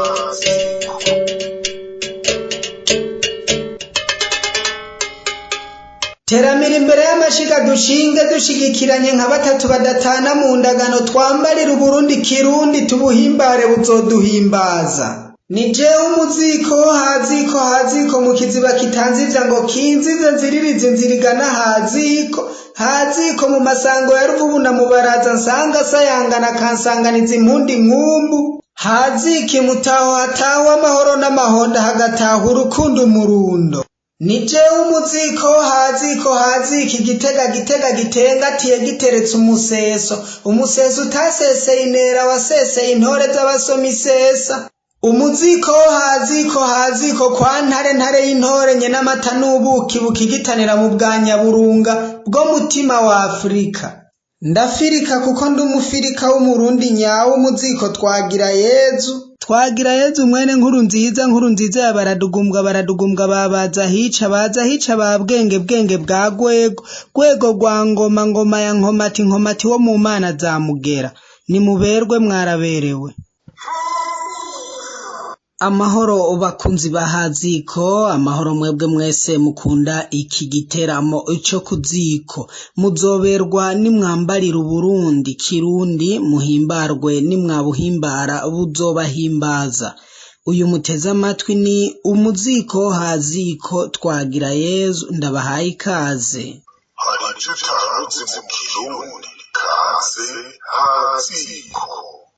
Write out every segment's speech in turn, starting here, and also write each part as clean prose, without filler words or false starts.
Haziko. Teramira imbere y'amashiga dushinge dushigikiranye nka batatu badatana mu ndagano, twambarire Uburundi kirundi, tubuhimbare buzoduhimbaza. Ni jewe umuziko haziko haziko mu kiziba kitanzivya ngo kinzize nziririze inzira igana haziko haziko mu masango ya Ruvubu na Mubaraza, nsanga sayangana akansanganiza impundi nkumbu. Haziko imutaho hatahwa amahoro n'amahonda, hagataha urukundo umurundo. Ni jewe umuziko haziko haziko igitega gitega gitengatiye giteretse umuseso, umuseso utaseseye intera waseseye intore z'abasoma isesa. Umuziko haziko haziko kwa ntare ntare y'intore nyenamata n'ubuki bukigitanira mu bwa Nyaburunga bwo mutima wa Afurika. Ndafirika kuko ndi umufirika w'umurundi nyawo. Umuziko twagira Yezu, twagira Yezu mwene nkuru nziza, nkuru nziza ya baradugumbwa, baradugumbwa babaza hica baza hica ba bwenge bwenge bwa Rwego Rwego rwa ngoma ngoma ya Nkomati Nkomati wo mu mana za Mugera. Nimuberwe mwaraberewe. Amahoro bakunzi ba Haziko, amahoro mwebwe mwese mukunda iki giteramo co kuziko. Muzoberwa nimwambarira Uburundi kirundi, muhimbarwe nimwabuhimbara buzobahimbaza. Uyu muteze amatwi ni umuziko Haziko twagira Yezu, ndabahaye ikaze. Hari icyo utaruzi mu Kirundi? Kaze Haziko.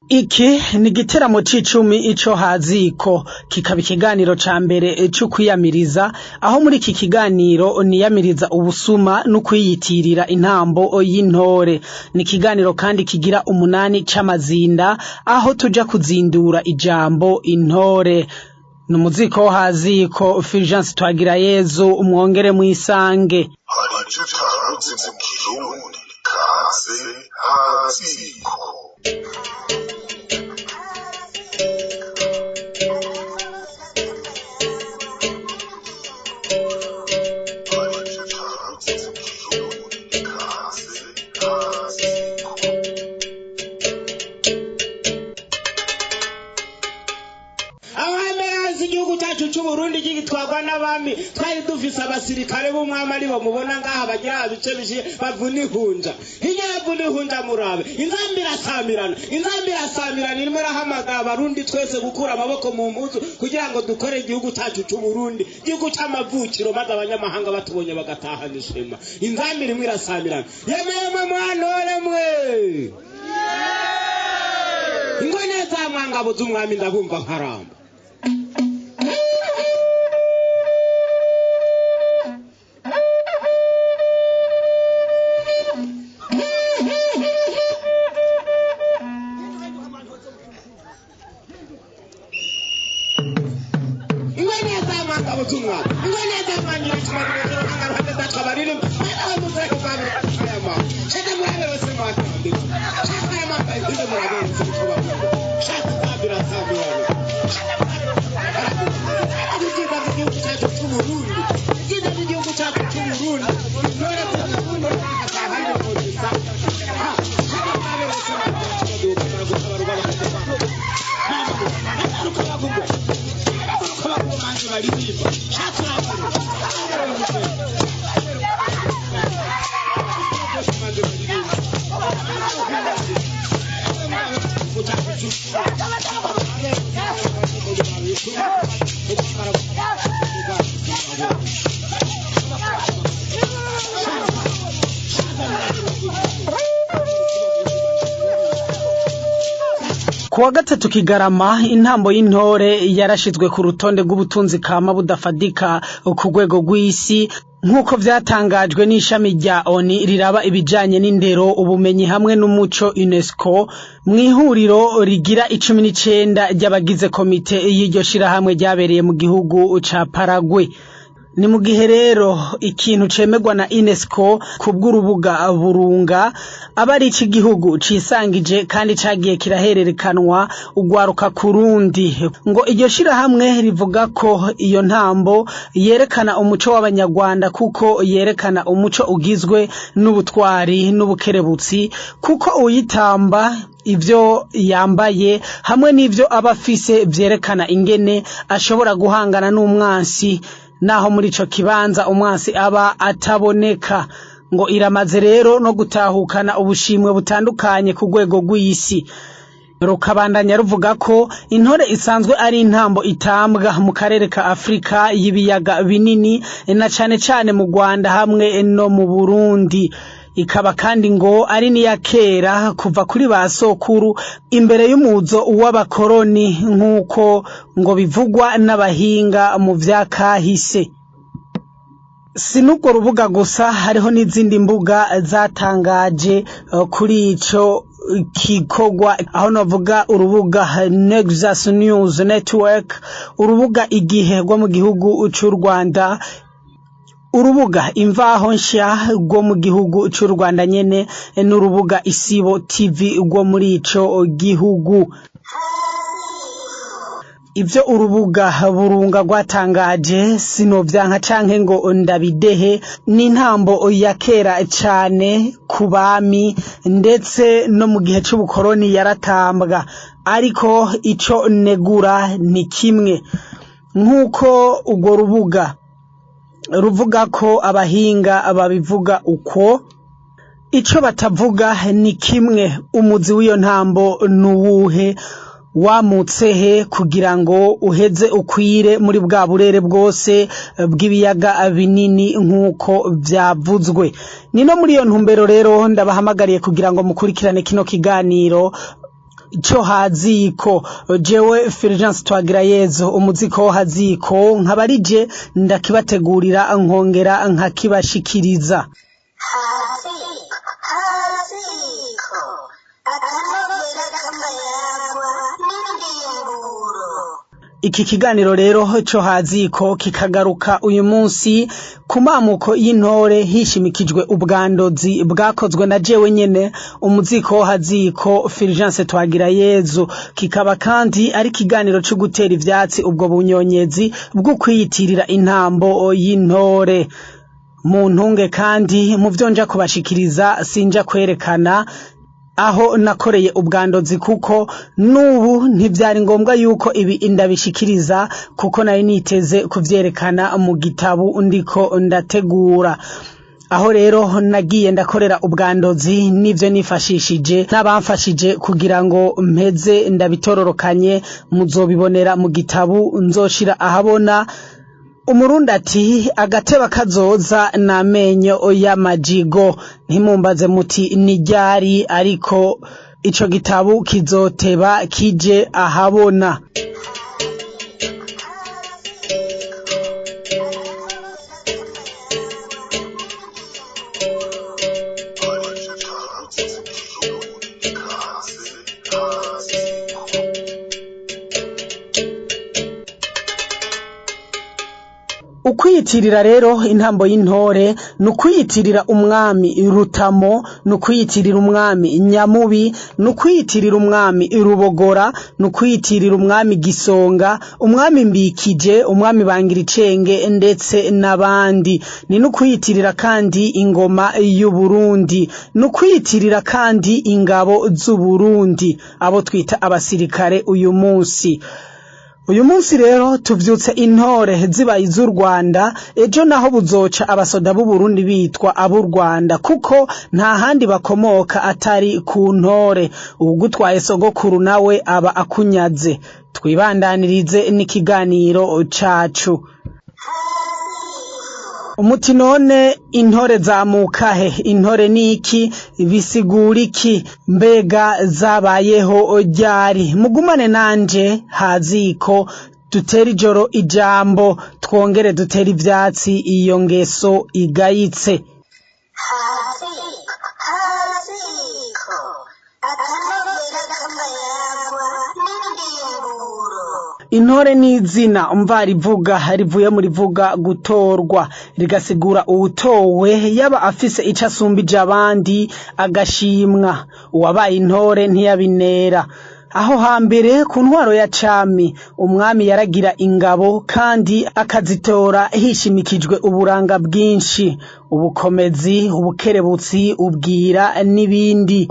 Iki ni igiteramo c'icumi ico Haziko, kikaba ikiganiro ca mbere co kwiyamiriza, aho muri iki kiganiro niyamiriza ubusuma no kwiyitirira intambo y'intore. Ni ikiganiro kandi kigira umunani c'amazinda, aho tuja kuzindura ijambo intore. Ni umuziko wo Haziko, Fulgence Twagirayezu, mwongere mwisange. Hari icyo utaruzi mu Kirundi? Kaze Haziko. Hari icyo utaruzi mu Kirundi? Kaze Haziko. Abami hanze igihugu cyacu cy'Uburundi gitwarwa n'abami, twari dufise abasirikare b'umwami, aribo mubona ngaha bagira bice bishiye bavuna ihunja hirya bavuna ihunja. Murabe inzambi irasamirana, inzambi irasamirana, irimo irahamagara abarundi twese gukura amaboko mu mpuzu kugira ngo dukore igihugu cyacu cy'Uburundi, igihugu c'amavukiro, maze abanyamahanga batubonye bagatahana ishema. Inzambi irimo irasamirana. Yemwe yemwe mwanore mwe ngo neza mwangabo z'umwami, ndabumva nkaramba. Ingwe neza mwangabo z'umwami, ingwe neza mwangira ikimaniro ruhande rw'akabariri shaka murabe bose mwatambika shaka yamambaye ibyo murabenzi uko bavuga shaka tambira tambirana ibyiza by'igihugu cyacu cy'Uburundi, ibyiza by'igihugu cyacu cy'Uburundi, intore z'Uburundi atahandi mu gisa shaka murabe bose mwatambika. Kuwa gatatu Kigarama, intambo y'intore yarashizwe ku rutonde rw'ubutunzi kama budafadika ku rwego rw'isi, nk'uko vyatangajwe n'ishami rya ONU riraba ibijanye n'indero, ubumenyi hamwe n'umuco, UNESCO, mw'ihuriro rigira 19 ry'abagize komite y'iryo shirahamwe ryabereye mu gihugu ca Paraguay. Ni mu gihe rero ikintu cemerwa na UNESCO kubw'urubuga burunga aba ari ic'igihugu cisangije kandi cagiye kirahererekanwa ugwaruka kurundi. Ngo iryo shirahamwe rivuga ko iyo ntambo yerekana umuco w'abanyarwanda, kuko yerekana umuco ugizwe n'ubutwari n'ubukerebutsi, kuko uyitamba Ivyo yambaye hamwe n'ivyo aba afise vyerekana ingene ashobora guhangana n'umwansi, naho muri ico kibanza umwansi aba ataboneka. Ngo iramaze rero no gutahukana ubushimwe butandukanye ku rwego rw'isi. Rukabandanya ruvuga ko intore isanzwe ari intambo itambwa mu karere ka Afrika y'ibiyaga binini, na cane cane mu Rwanda hamwe no mu Burundi. Ikaba kandi ngo ari n'iya kera kuva kuri ba sokuru imbere y'umuzo w'abakoroni, nk'uko ngo bivugwa n'abahinga mu vya kahise. Si n'urwo rubuga gusa, hariho n'izindi mbuga zatangaje kuri ico gikorwa, aho novuga urubuga Nexus News Network, urubuga Igihe rwo mu gihugu c'u Rwanda, urubuga Imvaho Nshya rwo mu gihugu c'u Rwanda nyene, n'urubuga Isibo TV rwo muri ico gihugu. Ivyo urubuga Burunga rwatangaje sinovyanka canke ngo ndabidehe, n'intambo ya kera cane ku bami, ndetse no mu gihe c'ubukoroni yaratambwa. Ariko ico negura ni kimwe, nk'uko urwo rubuga ruvuga ko abahinga babivuga uko, ico batavuga ni kimwe: umuzi w'iyo ntambo nuwuhe, wamutse he kugira ngo uheze ukwire muri bwa burere bwose bw'ibiyaga binini nk'uko vyavuzwe. Ni no muri iyo ntumbero rero ndabahamagariye kugira ngo mukurikirane kino kiganiro co Haziko. Jewe Fulgence Twagirayezu, umuziko wo Haziko, nkabarije ndakibategurira nkongera nkakibashikiriza. Haziko, haziko, akanovera k'amayagwa n'indimburo. Iki kiganiro rero co Haziko kikagaruka uyu munsi ku mamuko y'intore, hishimikijwe ubwandozi bwakozwe na jewe nyene, umuziko wo Haziko Fulgence Twagirayezu. Kikaba kandi ari ikiganiro co gutera ivyatsi ubwo bunyonyezi bwo kwiyitirira intambo y'intore. Mu ntunge kandi mu vyo nja kubashikiriza sinja kwerekana aho nakoreye ubwandozi, kuko n'ubu ntivyari ngombwa yuko ibi ndabishikiriza, kuko nari niteze kuvyerekana mu gitabu ndiko ndategura. Aho rero nagiye ndakorera ubwandozi n'ivyo nifashishije n'abamfashije kugira ngo mpeze ndabitororokanye, muzobibonera mu gitabu nzoshira ahabona. Umurundi ati agateba kazoza n'amenyo y'amajigo. Ntimumbaze muti ni ryari, ariko ico gitabu kizoteba kije ahabona. Kaze Haziko. Ukwiyitirira rero intambo y'intore ni ukwiyitirira umwami Rutamo, ni ukwiyitirira umwami Nyamubi, ni ukwiyitirira umwami Rubogora, ni ukwiyitirira umwami Gisonga, umwami Mbikije, umwami Bangiricenge ndetse n'abandi. Ni n'ukwiyitirira kandi ingoma y'Uburundi, ni ukwiyitirira kandi ingabo z'Uburundi, abo twita abasirikare uyu munsi. Uyu munsi rero tuvyutse intore zibaye iz'u Rwanda, ejo naho buzoca abasoda b'Uburundi bitwa ab'u Rwanda, kuko nta handi bakomoka atari ku ntore. Uwugutwaye sogokuru nawe aba akunyaze. Twibandanirize n'ikiganiro cacu. Umuti none intore zamuka he? Intore ni iki? Bisigura iki? Mbega zabayeho ryari? Mugumane nanje Haziko, dutere ijoro ijambo, twongere dutere ivyatsi iyo ngeso igayitse. Haziko, haziko, akanovera k'amayagwa n'indimburo. Intore ni izina umva rivuga rivuye mu rivuga gutorwa, rigasigura uwutowe yaba afise ico asumbije abandi agashimwa. Uwabaye intore ntiyabinera. Aho hambere ku ntwaro ya cami, umwami yaragira ingabo kandi akazitora hishimikijwe uburanga bwinshi, ubukomezi, ubukerebutsi, ubwira n'ibindi.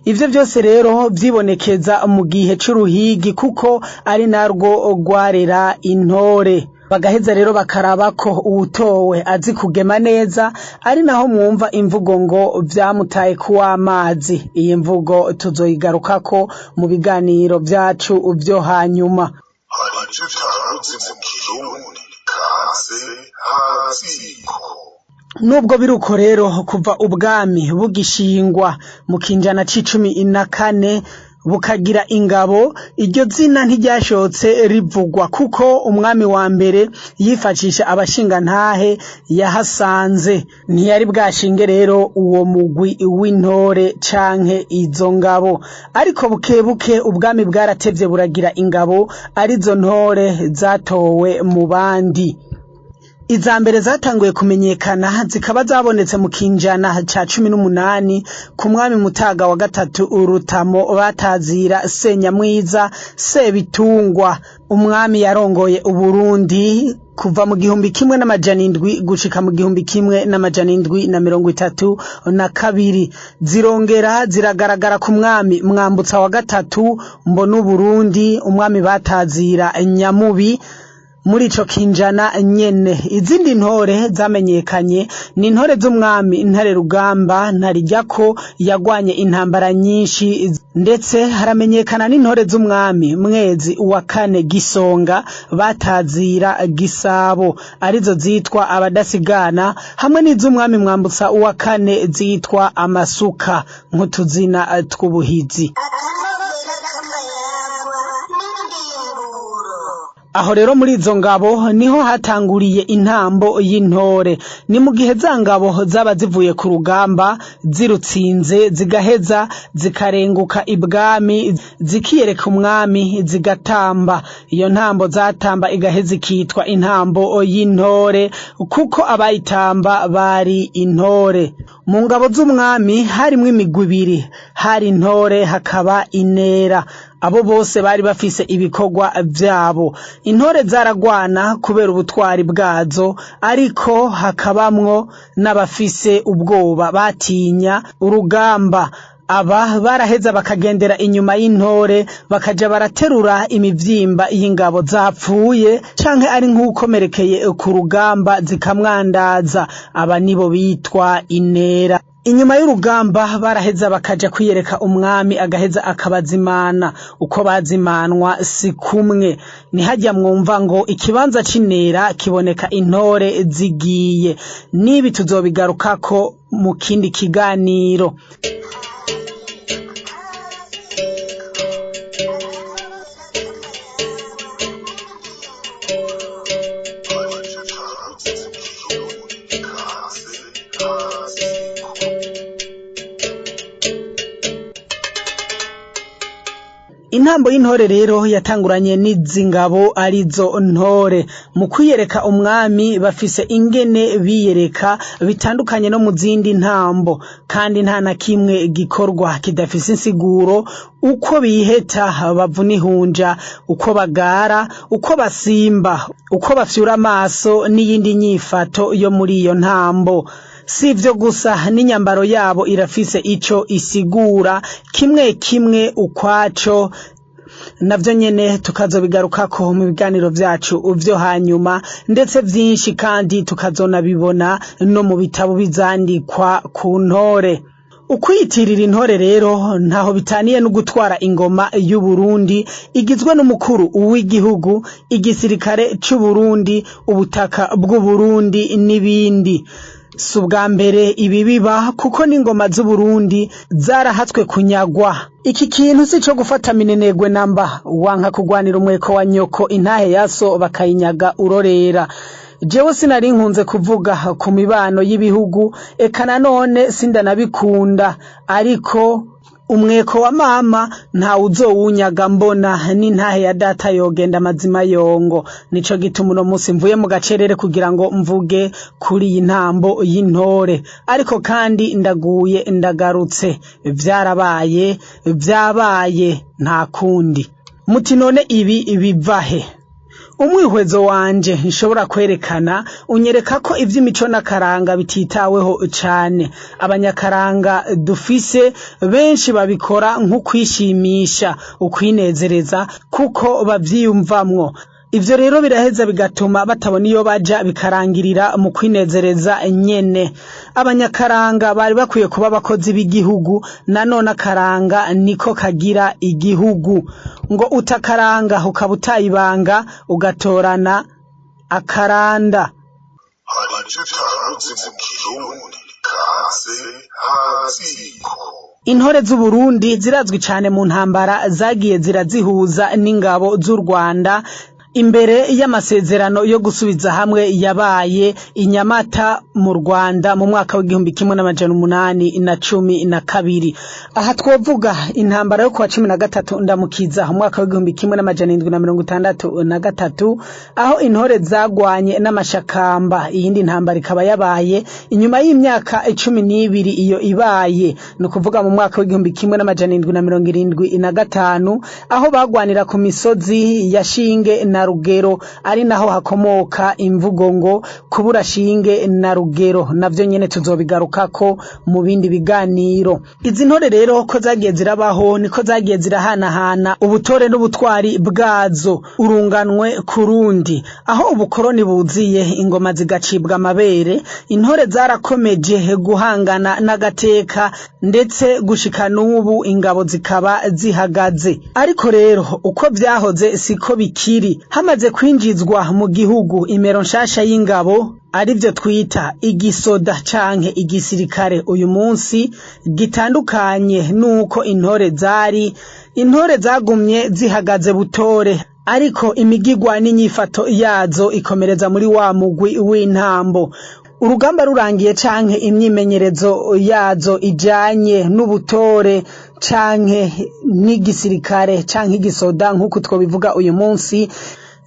Ivyo vyose rero vyibonekeza mu gihe c'uruhigi kuko ari narwo rwarera intore. Bagaheza rero bakaraba ko uwutowe azi kugema neza, ari naho mwumva imvugo ngo vyamutaye kuw'amazi. Iyi mvugo tuzoyigarukako mu biganiro vyacu vyo hanyuma. Hari ivyo utaruzi mu Kirundi kaze haziko. Nubwo biruko rero, kuva ubwami bugishingwa mu kinjana c'14 bukagira ingabo, iryo zina ntiryashotse rivugwa kuko umwami wa mbere yifashisha abashingantahe yahasanze. Ntiyari bwashinge rero uwo mugwi w'intore canke izo ngabo, ariko bukebuke ubwami bwaratevye buragira ingabo, arizo ntore zatowe mu bandi. Iza mbere zatanguye kumenyekana zikaba zabonetse mu kinjana ca 18 ku mwami Mutaga wa gatatu Rutamo batazira Senyamwiza Sebitungwa, umwami yarongoye Uburundi kuva mu 1700 gushika mu 1732. Zirongera ziragaragara ku mwami Mwambutsa wa gatatu Mbona Uburundi, umwami batazira Nyamubi, muri ico kinjana nyene. Izindi ntore zamenyekanye ni intore z'umwami Ntare Rugamba Ntarijyako yagwanye intambara nyinshi, ndetse haramenyekana n'intore z'umwami Mwezi wa kane Gisonga batazira Gisabo, arizo zitwa abadasigana, hamwe n'iz'umwami Mwambutsa wa kane zitwa amasuka nk'utuzina tw'ubuhizi. Akanovera k'amayagwa n'indimburo. Aho rero muri izo ngabo niho hatanguriye intambo y'intore. Ni mu gihe za ngabo zaba zivuye ku rugamba zirutsinze, zigaheza zikarenguka ibwami, zikiyereka umwami, zigatamba. Iyo ntambo zatamba igaheza ikitwa intambo y'intore kuko abayitamba bari intore. Mu ngabo z'umwami harimwo imigwi ibiri, hari intore hakaba intera. Abo bose bari bafise ibikorwa vyabo. Intore zaragwana kubera ubutwari bwazo, ariko hakabamwo n'abafise ubwoba batinya urugamba. Aba baraheza bakagendera inyuma y'intore, bakaja baraterura imivyimba y'ingabo zapfuye canke ari nk'ukomerekeye ku rugamba zikamwandaza. Aba nibo bitwa intera. Inyuma y'urugamba baraheza bakaja kwiyereka umwami, agaheza akabazimana. Uko bazimanwa si kumwe. Nihajya mwumva ngo ikibanza c'intera kiboneka intore zigiye. Nibi tuzobigarukako mu kindi kiganiro. Hari ivyo utaruzi mu Kirundi kaze haziko. Intambo y'intore rero yatanguranye n'izi ngabo arizo ntore. Mu kwiyereka umwami bafise ingene biyereka bitandukanye no mu zindi ntambo, kandi nta na kimwe gikorwa kidafise insiguro. Uko biheta bavuna ihunja, uko bagara, uko basimba, uko bafyura amaso n'iyindi nyifato yo muri iyo ntambo. Si ivyo gusa, n'inyambaro yabo irafise ico isigura, kimwe kimwe ukwaco, navyo nyene tukazobigarukako mu biganiro vyacu vyo hanyuma, ndetse vyinshi kandi tukazonabibona no mu bitabo bizandikwa ku ntore. Ukwiyitirira intore rero ntaho bitaniye no gutwara ingoma y'Uburundi igizwe n'umukuru w'igihugu, igisirikare c'Uburundi, ubutaka bw'Uburundi n'ibindi. Si ubwa mbere ibi biba kuko n'ingoma z'Uburundi zarahatswe kunyagwa. Iki kintu si ico gufata minenegwe namba, wanka kugwanira umweko wa nyoko intahe yaso bakayinyaga urorera. Jewe sinari nkunze kuvuga ku mibano y'ibihugu, eka nanone sindanabikunda, ariko Umweko wa mama ntawe uzowunyaga mbona, n'intahe ya data yogenda amazima yongo. Nico gituma uno munsi mvuye mu gacerere kugira ngo mvuge kuri iyi ntambo y'intore. Ariko kandi ndaguye ndagarutse, vyarabaye vyabaye nta kundi. Muti none ibi bivahe? Umwihwezo wanje nshobora kwerekana unyereka ko ivy'imico n'akaranga bititaweho cane. Abanyakaranga dufise benshi babikora nk'ukwishimisha, ukwinezereza, kuko bavyiyumvamwo. Ivyo rero biraheza bigatuma batabona iyo baja, bikarangirira mu kwinezereza nyene. Abanyakaranga bari bakwiye kuba abakozi b'igihugu, nanone akaranga niko kagira igihugu. Ngo utakaranga ukaba utayibanga, ugatorana akaranda. Hari icyo utaruzi mu Kirundi kaze haziko. Intore z'Uburundi zirazwi cane mu ntambara zagiye zirazihuza n'ingabo z'u Rwanda imbere y'amasezerano yo gusubiza hamwe yabaye i Nyamata mu Rwanda mu mwaka w'1812. Aha twovuga intambara yo kuwa 13 Ndamukiza umwaka w'1763, aho intore zagwanye n'amashakamba. Iyindi ntambara ikaba yabaye inyuma y'imyaka 12 iyo ibaye, ni ukuvuga mu mwaka w'1775, aho bagwanira ku misozi ya Shinge na Rugero, ari naho hakomoka imvugo ngo kubura Shinge na Rugero. Navyo nyene tuzobigarukako mu bindi biganiro. Izi ntore rero ko zagiye zirabaho, niko zagiye zirahanahana ubutore n'ubutwari bwazo urunganwe ku rundi. Aho ubukoroni buziye ingoma zigacibwa amabere, intore zarakomeje guhangana n'agateka, ndetse gushika n'ubu ingabo zikaba zihagaze. Ariko rero uko vyahoze siko bikiri. Hamaze kwinjizwa mu gihugu imero nshasha y'ingabo, arivyo twita igisoda canke igisirikare uyu munsi, gitandukanye nuko intore zari. Intore zagumye zihagaze butore, ariko imigigwa n'inyifato yazo ikomereza muri wa mugwi w'intambo. Urugamba rurangiye canke imyimenyerezo yazo ijanye n'ubutore canke n'igisirikare canke igisoda nk'uko twobivuga uyu munsi,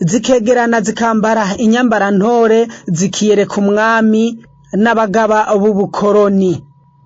zikegerana zikambara inyambara ntore, zikiyereka umwami n'abagaba b'ubukoroni.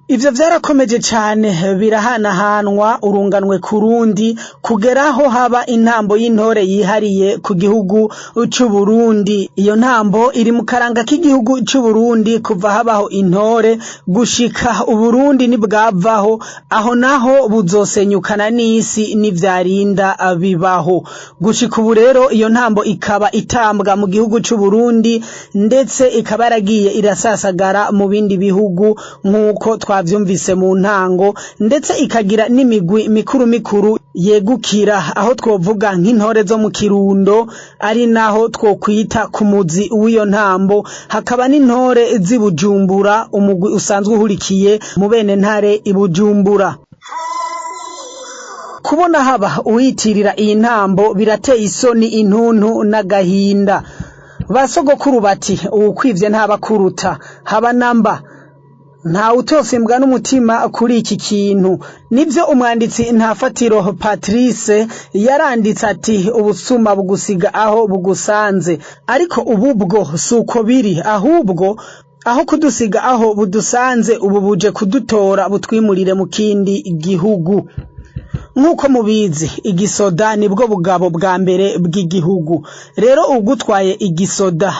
Ivyo vyarakomeje cane birahanahanwa urunganwe ku rundi, kugeraho haba intambo y'intore yihariye ku gihugu c'Uburundi. Iyo ntambo iri mu karanga k'igihugu c'Uburundi kuva habaho intore gushika Uburundi nibwavaho, aho naho buzosenyukana n'isi n'ivyarinda bibaho. Gushika ubu rero iyo ntambo ikaba itambwa mu gihugu c'Uburundi, ndetse ikaba yaragiye irasasagara mu bindi bihugu nk'uko twavyumvise mu ntango, ndetse ikagira n'imigwi mikuru mikuru yegukira, aho twovuga nk'intore zo mu Kirundo, ari naho twokwita ku muzi w'iyo ntambo, hakaba n'intore z'i Bujumbura, umugwi usanzwe uhurikiye mu bene ntare i Bujumbura. Kubona haba uwitirira iyi ntambo birateye isoni, intuntu n'agahinda. Ba sogokuru bati uwukwivye ntabakuruta, haba namba. Ntawe utosimbwa n'umutima kuri iki kintu. Nivyo umwanditsi Ntafatiro Patrice yaranditse ati ubusuma bugusiga aho bugusanze. Ariko ubu bwo suko biri, ahubwo aho kudusiga aho budusanze, ubu buje kudutora butwimurire mu kindi gihugu. Nk'uko mubizi, igisoda nibwo bugabo bwa mbere bw'igihugu. Rero ugutwaye igisoda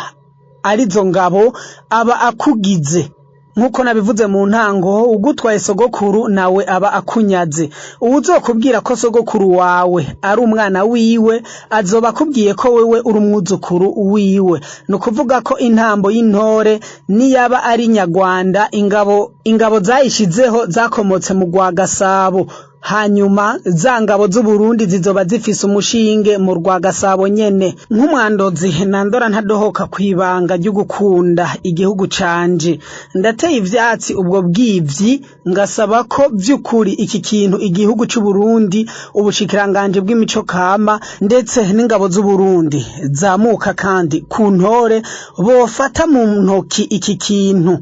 arizo ngabo aba akugize. Nk'uko nabivuze mu ntango, ugutwaye sogokuru nawe aba akunyaze. Uwuzokubwira ko sogokuru wawe ari umwana wiwe, azoba akubwiye ko wewe uri umwuzukuru wiwe. Ni ukuvuga ko intambo y'intore niyaba ari nyarwanda, ingabo zayishizeho zakomotse mu rwa Gasabo. Hanyuma za ngabo z'Uburundi zizoba zifise umushinge mu rwa Gasabo nyene. Nk'umwandozi nandora ntadohoka kwibanga ryo gukunda igihugu canje, ndateye ivyatsi ubwo bwivyi Ngasaba ko vy'ukuri iki kintu igihugu c'u Burundi, ubushikiranganje bw'imico kama ndetse n'ingabo z'u Burundi zamuka kandi ku ntore bofata mu ntoki iki kintu.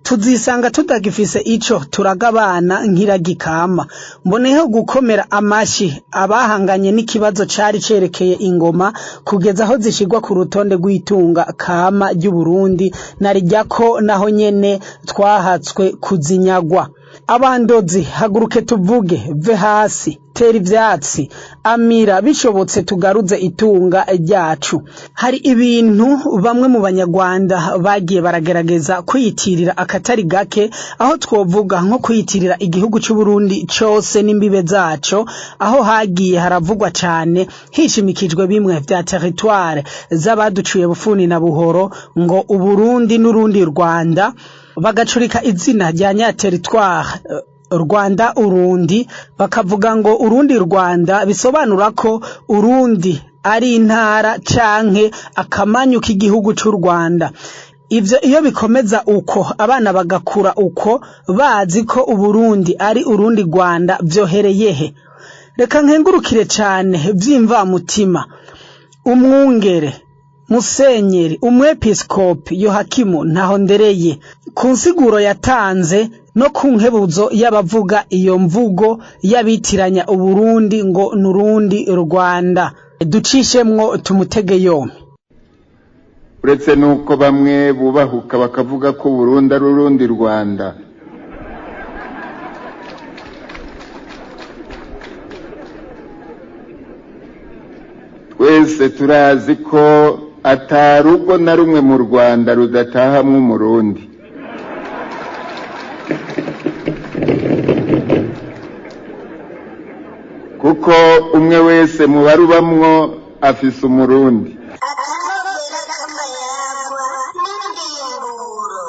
Tuzisanga tutagifise ico turagabana nk'iragikama. Mboneyeho gukomera amashi abahanganye n'ikibazo cari cerekeye ingoma kugeza aho zishirwa ku rutonde rw'itunga kama ry'u Burundi, narirya ko naho nyene twahatswe kuzinyagwa. Abandozi haguruke tuvuge, ve hasi, tera ivyatsi, amira bishobotse tugaruze itunga ryacu. Hari ibintu bamwe mu banyarwanda bagiye baragerageza kwiyitirira akatari gake, aho twovuga nko kwiyitirira igihugu c'u Burundi cose n'imbibe zaco, aho hagiye haravugwa cane hishimikijwe bimwe vya territoire z'abaduciye bufuni na buhoro ngo Uburundi n'urundi Rwanda, bagacurika izina rya nya territoire Rwanda Urundi, bakavuga ngo Urundi Rwanda, bisobanura ko Urundi ari intara canke akamanyu k'igihugu c'u Rwanda. Ivyo iyo bikomeza uko, abana bagakura uko bazi ko Uburundi ari Urundi Rwanda, vyohereyehe? Reka nkengurukire cane vy'imvamutima umwungere Musenyeri umwepiskopi Yohakimu Ntahondereye ku nsiguro yatanze no ku nkebuzo y'abavuga iyo mvugo y'abitiranya Uburundi ngo n'urundi Rwanda. Ducishemwo tumutege yompi. Uretse nuko bamwe bubahuka bakavuga ko Burundi ari urundi Rwanda, twese turazi ko atarugo na rumwe mu Rwanda rudatahamwe umurundi. Kuko umwe wese mu barubamwo afise umurundi. Akanovera k'amayagwa n'indimburo.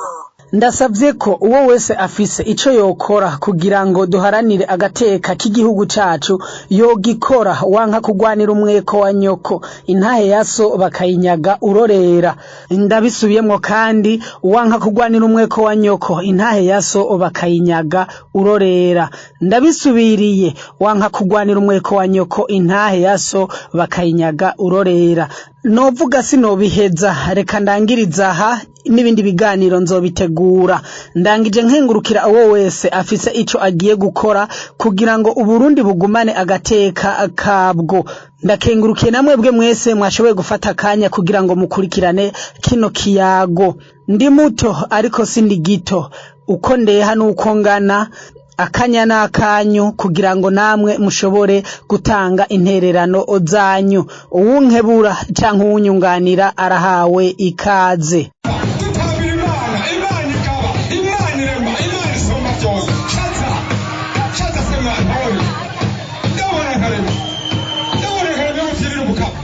Ndasavye ko uwo wese afise ico yokora kugira ngo duharanire agateka k'igihugu cacu yogikora, wanka kugwanira umweko wa nyoko, intahe ya so bakayinyaga urorera. Ndabisubiyemwo kandi, wanka kugwanira umweko wa nyoko, intahe ya so bakayinyaga urorera. Ndabisubiriye, wanka kugwanira umweko wa nyoko, intahe ya so bakayinyaga urorera. Novuga sinobiheza, reka ndangiriza aha, n'ibindi biganiro nzobitegura. Ndangije nkengurukira uwo wese afise ico agiye gukora kugira ngo Uburundi bugumane agateka kabwo. Ndakengurukiye namwebwe mwese mwashoboye gufata akanya kugira ngo mukurikirane kino kiyago. Ndi muto ariko sindi gito, uko ndeha nuko ngana, akanya n'akanyu kugira ngo namwe mushobore gutanga intererano zanyu. Uwunkebura canke uwunyunganira arahawe ikaze. Dutambira Imana, Imana ikaba, Imana irema, Imana isumba byose. Shaza, shaza se mwantore, ndabona nkarema, ndabona nkarema mukirira umukama.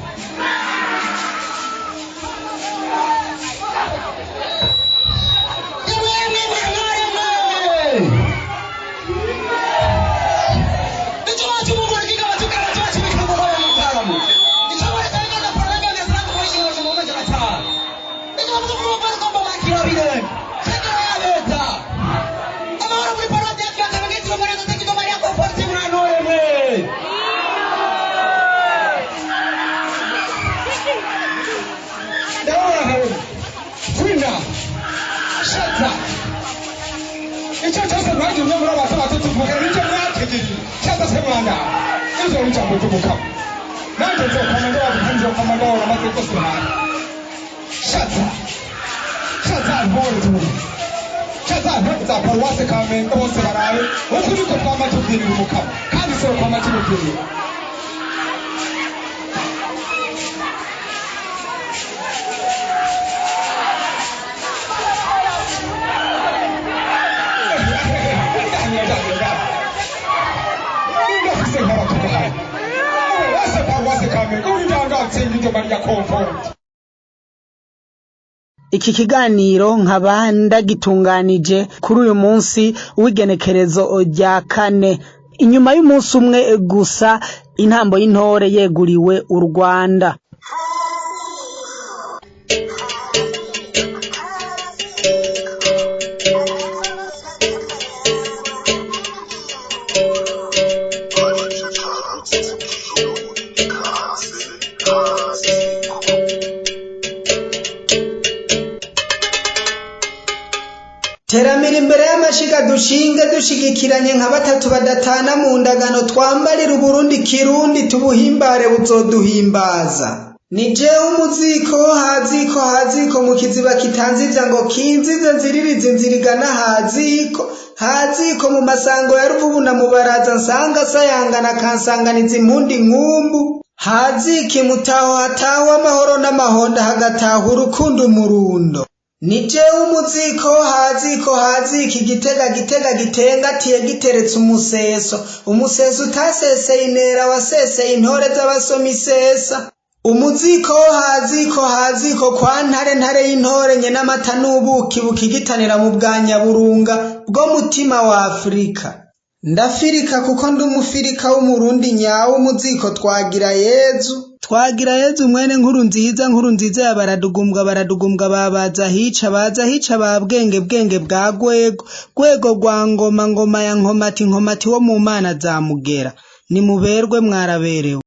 Ndabona nkarema, twina, shaza. Icyo cyose mwagiye muri abato bato tuvugana nicyo mwategereje. Shaza se mwana, ivyo ni ijambo ry'umukama. Nanjye nzokoma ndabavuga, nzokoma ndabona maze rwose mwana. Shaza, shaza ntore tuzi. Shaza ntore za paruwase Kamenge bose barabe uko niko twama tubwirira umukama, kandi sero twama tubwirira. Ndafise nk'abatugahaye. Wese paruwase Kamenge uri ndangatsinda iryo Mariya komfort. Iki kiganiro nkaba ndagitunganije kuri uyu munsi w'igenekerezo rya kane, inyuma y'umunsi umwe gusa intambo y'intore yeguriwe u Rwanda. Teramira imbere y'amashiga dushinge dushigikiranye nka batatu badatana mu ndagano, twambarire Uburundi kirundi tubuhimbare buzoduhimbaza. Ni jewe umuziko haziko haziko mu kiziba kitanzivya ngo kinzize nziririze inzira igana haziko haziko mu masango ya Ruvubu na Mubaraza, nsanga sayangana akansanganiza impundi nkumbu. Haziki mutaho hatawe amahoro n'amahonda, hagataha urukundo umurundo. Ni jewe umuziko haziko haziko igitega gitega gitengatiye giteretse umuseso, umuseso utaseseye intera waseseye intore z'abasoma isesa. Umuziko haziko haziko kwa ntare ntare y'intore nye n'amata n'ubuki bukigitanira mu bwa Nyaburunga bwo mutima wa Afurika. Ndafirika kuko ndi umufirika w'umurundi nyawe. Umuziko twagira Yezu, twagira Yezu mwene nkuru nziza, nkuru nziza ya baradugumbwa, baradugumbwa babaza hica baza hica ba bwenge bwenge bwa Gwego Gwego rwa ngoma, ngoma ya Nkomati, Nkomati wo mu mana za Mugera. Nimuberwe mwaraberewe.